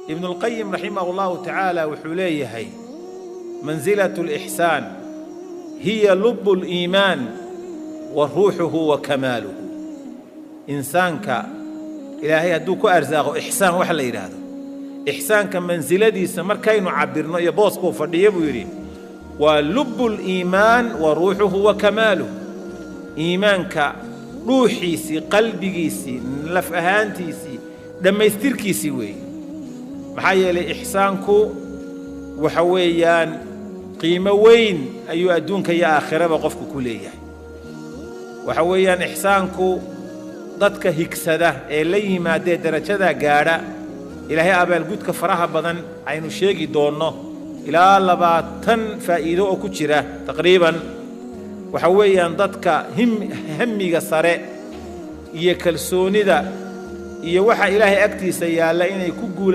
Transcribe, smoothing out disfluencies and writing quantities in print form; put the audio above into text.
Ibnulqayim raximahu llahu tacaala wuxuu leeyahay: mansilatu alixsaan hiya lubu liimaan wa ruuxuhu wa kamaaluhu. Insaanka Ilaahay hadduu ku arsaaqo ixsaan, waxa la yidhaahdo ixsaanka, mansiladiisa markaynu cabbirno iyo booskuu fadhiyo, buu yidhi, waa lubu liimaan wa ruuxuhu wa kamaaluhu. Iimaanka dhuuxiisii, qalbigiisii, laf ahaantiisii, dhammaystirkiisii weeye. Maxaa yeelay, ixsaanku waxa weeyaan qiimo weyn ayuu adduunka iyo aakhiraba qofku ku leeyahay. Waxa weeyaan ixsaanku dadka higsada ee la yimaadee darajadaa gaadha, Ilaahay abaalgudka faraha badan aynu sheegi doonno, ilaa 20 faa'iido oo ku jira taqriiban. Waxa weeyaan dadka hamiga sare iyo kalsoonida iyo waxa Ilaahay agtiisa yaalla inay ku guula.